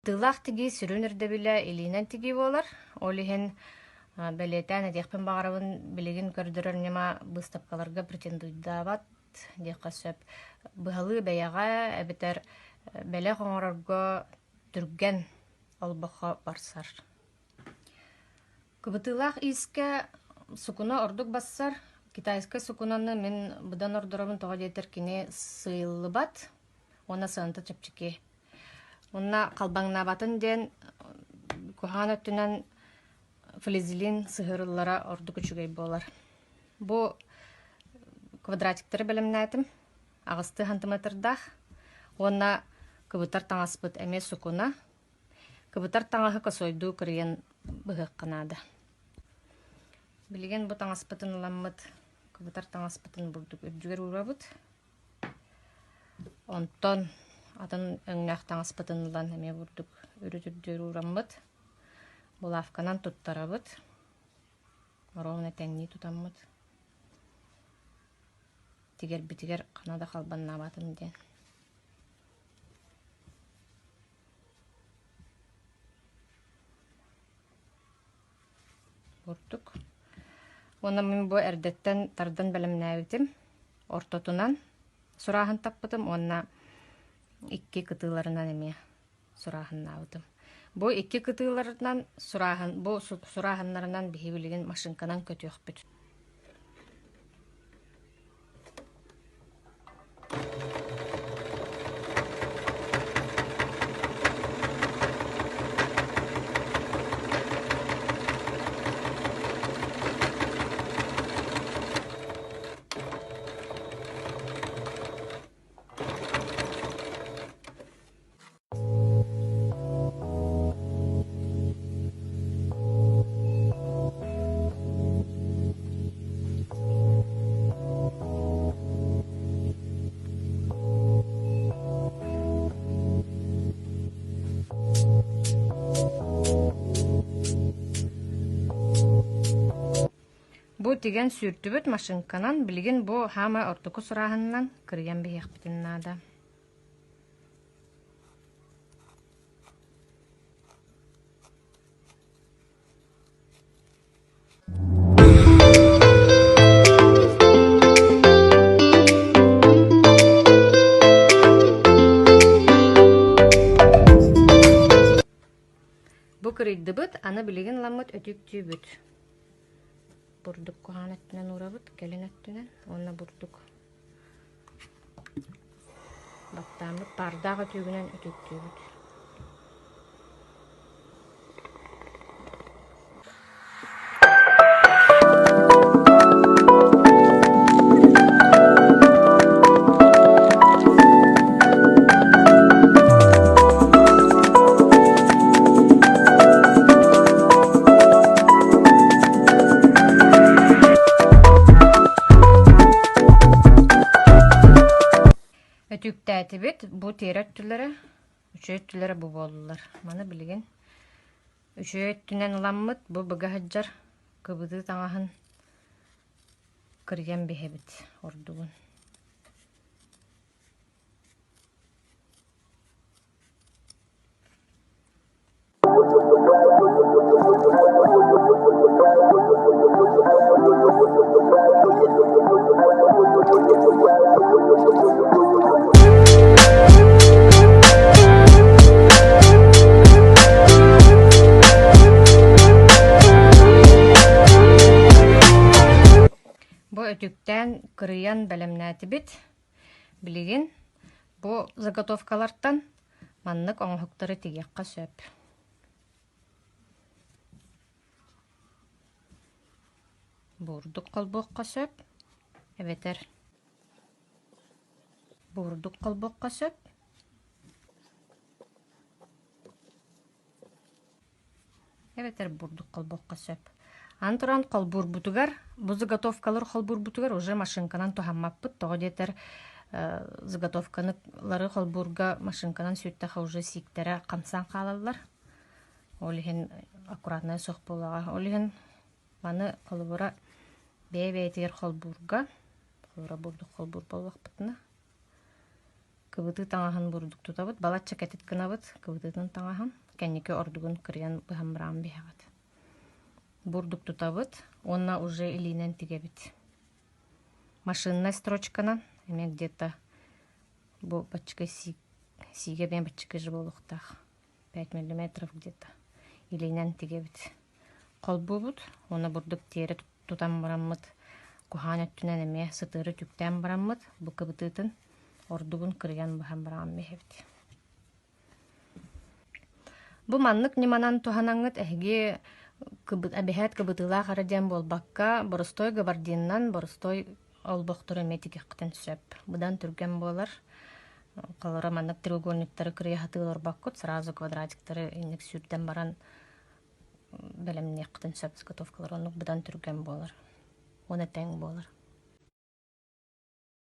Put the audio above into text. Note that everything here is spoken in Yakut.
Тыылаах тигии сүрүн ирдэбилэ илиинэн тигии буолар. Ол иһин бэлиэтээн этиэхпин баҕарабын, билигин көрдөрөр ньыма быыстапкаларга претендуйдаабат диэххэ сөп. Быһалыы бэйэҕэ эбэтэр бэлэх оҥорорго түргэн олбоххо барсар. Кыбытыылаах иискэ сукуна ордук бассар. Китайскай сукунаны мин быдан ордоробун, тоҕо диэтэр кини сыыйыллыбат уонна сыаната чэпчэки. Уонна халбаҥнаабатын диэн куһаҕан өттүнэн флизелин сыһыарыллара ордук үчүгэй буолар. Бу квадратиктары бэлэмнээтим. Аҕыстыы сантиметрдаах уонна кыбытар таҥаспыт эмиэ сукуна. Кыбытар таҥаһы косойдуу кырыйан быһыахха наада. Билигин бу таҥаспытын ыламмыт, кыбытар таҥаспытын бурдук үрдүгэр уурабыт. Онтон атын өҥнөөх таҥаспытын ылан эмиэ бурдук үрүт үрдүгэр уураммыт, булавканан туттарабыт, ровно тэҥнии тутаммыт, тигэрбитигэр хана да халбаннаабатын диэн. Бурдук. Уонна мин бу эрдэттэн тардан бэлэмнээбитим. Ортотунан сурааһын таппытым уонна икки кытыыларынан эмиэ сурааһыннаабытым. Бу икки кытыыларынан сурааһын бу сурааһыннарынан биһи билигин машинканан көтүөхпүт. Бу тигэн сүүртүбүт машинканан билигин бу хаамай ортоку сурааһынынан кырыйан биһиэхпитин наада. Бу кырыйдыбыт, аны билигин ламмыт өтүктүүбүт. Бурдук куһаҕан өттүнэн уурабыт, кэлин өттүнэн уонна бурдук Баттааммыт паардаах өтүүгүнэн өтүүктүүбүт. Өтүүктээтибит, бу тиэрэ өттүлэрэ, үчүгэй өттүлэрэ бу буоллулар. Маны билигин үчүгэй өттүнэн ыламмыт, бу быга сылдьар кыбытыы таҥаһын кырыйан биһэбит ордугун. Бу өтүктээн кырыйан бэлэмнээтибит. Билигин бу заготовкалартан Маннык оҥоһуктары тигиэххэ сөп. Бурдук холбуохха сөп эбэтэр бурдук холбуохха сөп Эбэтэр бурдук холбуохха сөп. Аны туран холбуурбутугар, бу заготовкалар холбуурбутугар уже машинканан туһаммаппыт. Тоҕо диэтэр заготовкалары холбуурга машинканан сүүттэхэ уже сииктэрэ хамсаан хаалаллар. Ол иһин аккуратнай суох буолуоҕа. Ол иһин маны холобура бэйэ-бэйэтигэр холбуурга, холобура бурдук холбуур буоллахпытына. Кыбытыы таҥаһын бурдук тутабыт, балачча кэтит гынабыт, кыбытыытын таҥаһын, кэнники ордугун кырыйан быһан баран биһэҕит. Бурдук тутабыт уонна уже илиинэн тигэбит. Машиннай строчканан эмиэ где-то бу баччыка сиигэ эмиэ баччыка же буолуохтаах. 5 миллиметров где-то илиинэн тигэбит. Холбуубут уонна бурдук тиэрэ тутан бараммыт куһаан өттүнэн эмиэ сытыары түктээн бараммыт бу кыбытыытын ордугун кырыйан быһан бараҕан биһэбит. Бу маннык ньыманан туһанаҥҥыт эһиги эбэһээт кыбытыылаах эрэ диэн буолбакка, боростуой габардинынан боростуой олбохтору эмиэ тигиэххитин сөп. Быдан түргэн буолар. Холоро маннык треугольниктары кырыйа сатыы олорбоккут, сразу квадратиктары инник сүүрдэн баран бэлэмниэххитин сөп заготовкалар оннук быдан түргэн буолар. Уонна тэҥ буолар.